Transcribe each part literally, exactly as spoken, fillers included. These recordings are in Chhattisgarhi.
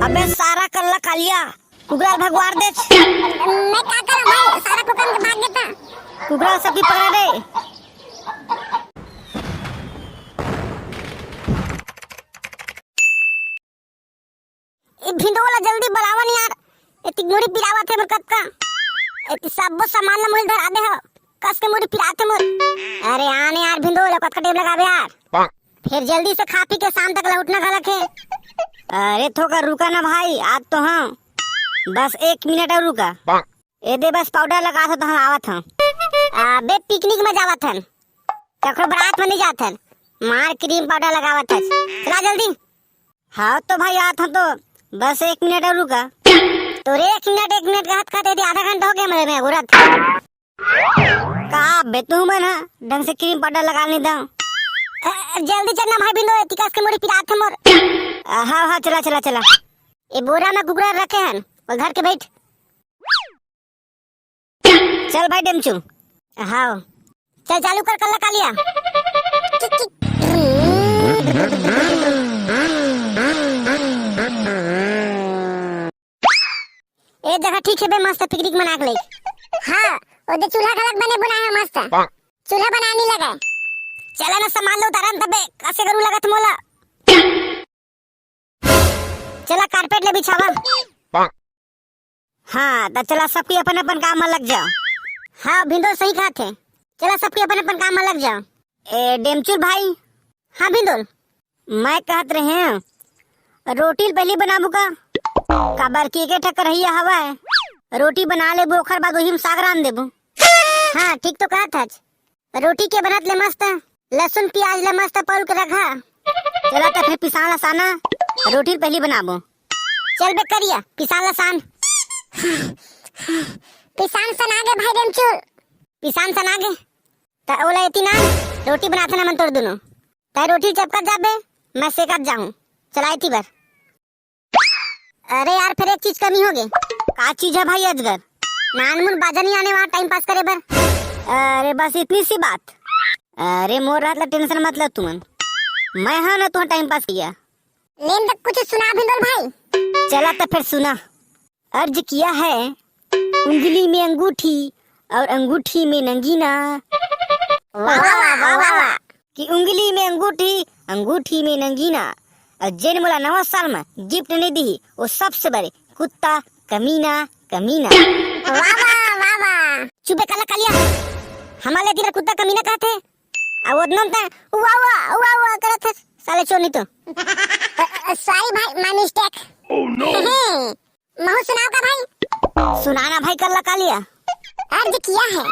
बे सारा कल्ला कालिया, कुकरा ल भगवार देच। मैं का करंव भाई, सारा कुकरा के भाग देता। कुकरा सबकी पकड़ा रे। ए भिंडो वाला जल्दी बलावन यार, एतिक मुड़ी पिरावत हे मोर कतका। एतिक सब्बो सामान ल मोहिल धरा दे हो, कस के मुड़ी पिरात हे मोर। अरे आने यार भिंडो वाला, कतका टाइम लगाबे यार। फेर जल्दी से खा पी के शाम तक लौटना घलक हे। अरे थोका रुका ना भाई, आज तो हाँ, बस एक मिनट अउ रुका। ए दे बस पाउडर लगात हंव त हम आवत हंव। अबे पिकनिक में जावत हन, कखरो बरात में नहीं जात हन। मार क्रीम पाउडर लगावत हस, चला जल्दी। हाँ तो भाई आत हंव तो, बस एक मिनट अउ रुका। तोरे एक मिनट एक मिनट कहत कहत यदि आधा घंटा हो गया मेरे में घूरत। का बे तू मन ह ढंग से क्रीम पाउडर लगा नहीं दंव। अ, जल्दी चलना भाई भिंडो, एतिक कस के मुड़ी पिरात हे मोर। अ, हाँ हाँ चला चला चला। ए बोरा में कुकरा रखे हन, वो धर के बैठ। चल भाई डेमचू। हाव। चल चालू कर कल्ला कालिया। ए जगह ठीक हे बे, मस्त पिकनिक मना के लइक। हाँ, ओ दे चूल्हा घलक बने बुनाए हे मस्त। चूल्हा बनानी लगे। चला ना सामान ल उतारन तबे, कसे करू लगत मोला। चला कारपेट ले बिछावा। हाँ, त चला सबकी अपन अपन काम में लग जाओ। हाँ, भिंडो सही कहत हे। चला सबकी अपन अपन काम में लग जाओ। ए, डेमचुल भाई। हाँ, भिंडोल। मैं कहत रहेंव, रोटी ल पहिली बनाबू का? काबर कि एके ठक करहिया हवय। रोटी बना लेबू, ओखर बाद ओही में साग रांध देबू। हाँ, ठीक तो कहत हच। रोटी के बनत ले मस्त, लहसुन प्याज ले मस्त पउल के रखा। चला त फेर पिसान ल साना, रोटी ल पहिली बनाबो। चल बे करिया, पिसान ल सान। पिसान सना गे भाई रेमचुर। पिसान सना गे। त ओला एती ना, रोटी बनाथन हमन तोर दुनो। तै रोटी चपकत जाबे, मैं सेकत जाहूं। चला एती बर। अरे यार, फेर एक चीज कमी होगे। का चीज हे भाई अजगर? नानमुन बाजा नहीं आने वहाँ टाइम पास करे बर। अरे बस इतनी सी बात। अरे मोर रहत ला टेंशन मत लो तुमन, मैं हंव ना तुमन टाइम पास किया। लेन तक कुछ सुना भिंडोल भाई। चला त फेर सुना। अर्ज किया है उंगली में अंगूठी और अंगूठी में नंगीना। वाह, वाह, वाह, वाह। कि उंगली में अंगूठी, अंगूठी में नंगीना, और जेन मोला नवा साल में गिफ्ट नहीं दिही, वो सबसे बड़े कुत्ता, कमीना, कमीना। वाह, वाह, वाह, वाह। चुपे काला कालिया, हमारे तीर कुत्ता कमीना कहत हे, आ वो नम ता वाह, वाह, वाह, वाह करत हे, साले चोर नहीं तो। अ, अ, सॉरी भाई, माय मिस्टेक। महू सुनाओ का भाई? सुनाना भाई, कल्ला कालिया। अर्ज किया है,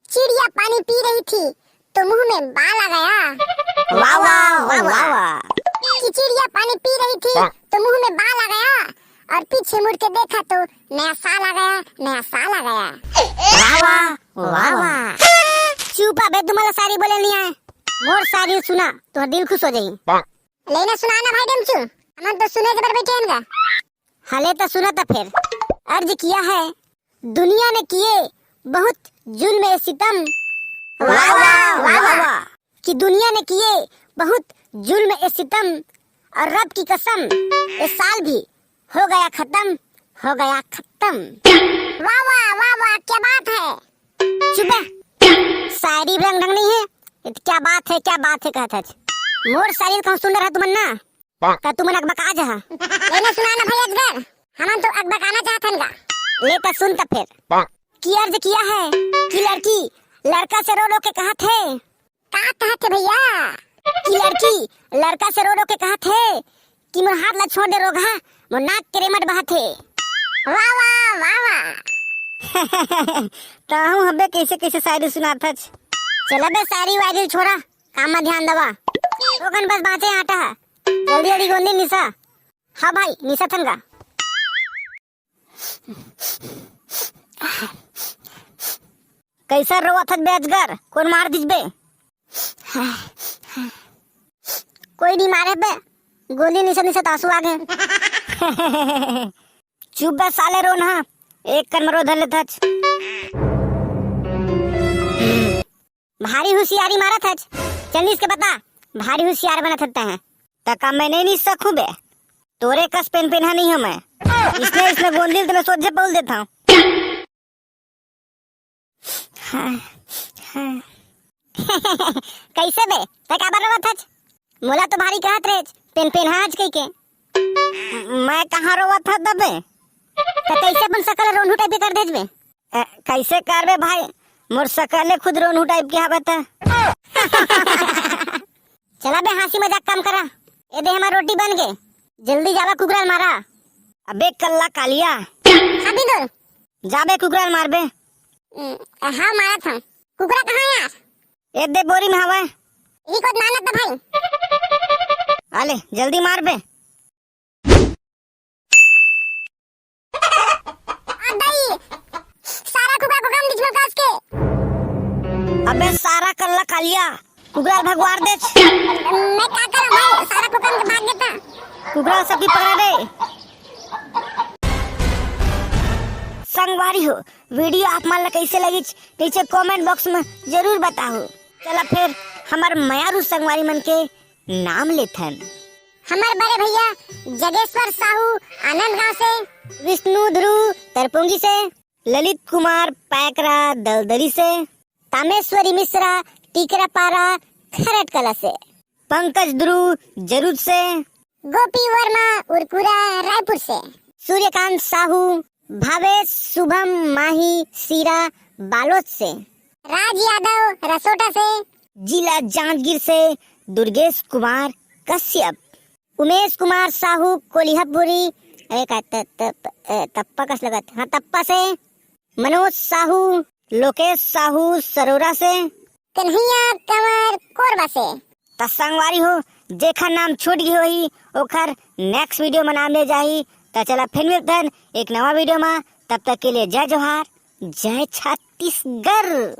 चिड़िया पानी पी रही थी तो मुंह में बाल आ गया। वाह, वाह, वाह, वाह। कि चिड़िया पानी पी रही थी तो मुंह में बाल आ गया और पीछे मुड़ के देखा तो नया साल आ गया, नया साल आ गया। वाह, वाह, वाह, वाह। चुप बे, तुम्हारा शायरी बोले नहीं आए। मोर शायरी सुना, तुम्हारा दिल खुश हो जाई। लेना सुनाना भाई डेमचू, हम तो सुने जबर बैठे हैं इनका। हले तो सुना त फेर। अर्ज किया है, दुनिया ने किए बहुत जुल्म ए सितम। वाह, वाह, वाह, वाह। कि दुनिया ने किए बहुत जुल्म ए सितम, और रब की कसम, ये साल भी हो गया खत्म, हो गया खत्म। वाह, वाह, वाह, वाह, क्या बात है। चुप बे, शायरी भी रंग ढंग नहीं है। ये तो क्या बात है, क्या बात है कहत हच। मोर शायरी कहूँ सुन रहा तुमन ना। त तुमन अकबका जहा। लेना सुनाना भाई अजगर, हमन तो अकबकाना चाहत हन गा। ले त सुन त फेर। कि अर्ज किया है कि लड़की लड़का से रो रो के कहत हे। का कहत हे भैया? कि लड़की लड़का से रो रो के कहत हे कि मोर हाथ ला छोड़ दे रोगहा, मोर नाक के रेमट बहत हे। वाह, वाह, वाह, वाह। ताहू हबे कैसे कैसे शायरी सुनात हच। चला बे शायरी वायरी छोड़ा, काम में ध्यान दवा। ओकन बस बाँचे आटा है। जल्दी जल्दी गोंदी निसा। हाँ भाई, निसा थन गा। कैसा रोवत हच बे अजगर? कोन मार दिस बे? कोई नहीं मारे बे। गोंदी निसा निसा तासू आ गए। चुप बे साले रोन हा। एक कन मरो धर लेत हच। भारी हुसियारी मारत हच। चल निस के बता, भारी हुसियार बनत हच तैं। त का मैं नहीं निस सकूं बे? तोरे कस पेन पेन हा नहीं हंव मैं। इसने, इसने गोंदली ल तो मैं सोझे पउल देथंव। हाँ, हाँ। कइसे बे? तैं काबर रोवत हच? मोला तो भारी कहत रहेच, पेन पेन हा हच कहिके। मैं कहाँ रोवत हंव तबे? त कइसे अपन सकल रोनहू टाइप के कर देच बे? अ, कइसे करबे भाई? मोर सकले खुद रोनहू टाइप के हवे त। चला बे, हंसी मजाक कम करा। ए दे, हमर रोटी बन गे, जल्दी जावा कुकरा ल मारा। अबे कल्ला कालिया। हाँ बिंदुर। जाबे कुकरा ल मारबे। हम्म, हाँ मारत हंव। कुकरा कहाँ हे यार? ए दे बोरी में हवय। इही कोत मारना त भाई। आले, जल्दी मारबे। आ दई, सारा कुकरा कुकरा बीच में कस के। अबे सारा कल्ला कालिया, कुकरा ल भगवार देच। मैं का करंव भाई, सारा कुकरा के भाग गे त। कुकरा सबकी पकड़ा रे। संगवारी हो, video आप मन ला कइसे लगिच, नीचे comment box में जरूर बताहू। चला फेर हमर मयारू संगवारी मन के नाम लेथन। हमर बड़े भैया जगेश्वर साहू आनंद गांव से, विष्णु ध्रुव तरपुंगी से, ललित कुमार पैकरा दलदली से, तामेश्वरी मिश्रा टीकरापारा खरट कला से, पंकज ध्रुव जरूर से, गोपी वर्मा उरकुरा रायपुर से, सूर्यकांत साहू, भावेश शुभम माही सीरा बालोद से, राज यादव रसोटा से, जिला जांजगीर से दुर्गेश कुमार कश्यप, उमेश कुमार साहू कोलिहापुरी, ए, का त-, त-, ए, तप्पा कस लगत, हाँ, तप्पा से, मनोज साहू, लोकेश साहू सरोरा से, कन्हैया कंवर कोरबा से। त संगवारी हो, जेखर नाम छूट गे होही, ओखर next video में नाम ले जाही। त चला फिर मिलथन एक नवा video में, तब तक के लिए जय जोहार, जय छत्तीसगढ़।